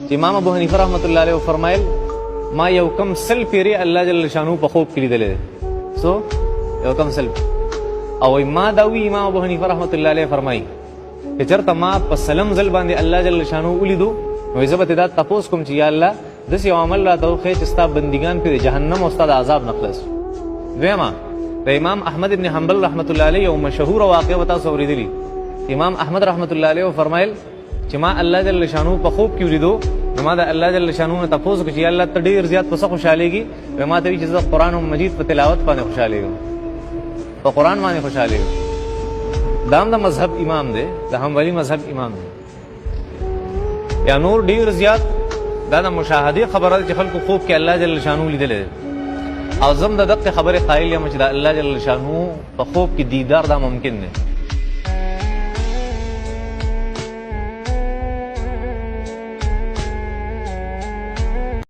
چې امام ابو حنیفه رحمت الله علیه فرمایل، ما یو کم 100 پیری الله جل شانو په خوب کې لیدلې. سو یو کم 100. او ما دا وی، امام ابو حنیفه رحمت الله علیه فرمایي چې چرته ما په سلم ځل باندې الله جل شانو ولیدو، نو زه به دا تپوس کوم چې یا الله، داسې یو عمل راته وښیې چې ستا بندګان پرې د جهنم او ستا د عذاب نه خلاص. دویمه، د امام احمد ابن حنبل رحمت الله علیه یو مشهوره واقعه به تاسو اورېدلي. امام احمد رحمت الله علیه وفرمایل چې ما الله جل شانو په خوب کې ولیدو، نو ما د الله جل شانو نه تپوس وکړ چې یا الله، ته ډېر زیات په څه خوشحالېږي؟ وایي ما ته وایي چې زه د قرآن مجید په تلاوت باندې خوشحالېږم، په قرآن باندې خوشحالېږم. دا هم د مذهب امام دی، د حنبلي مذهب امام دی. یا نور ډیر زیات دا د مشاهدې خبره ده چې خلکو خوب کې الله جل شانو لیدلی دی. او زم د دقه خبرې قایل یم چې د الله جل شانو په خوب کې دیدار دا ممکن دی.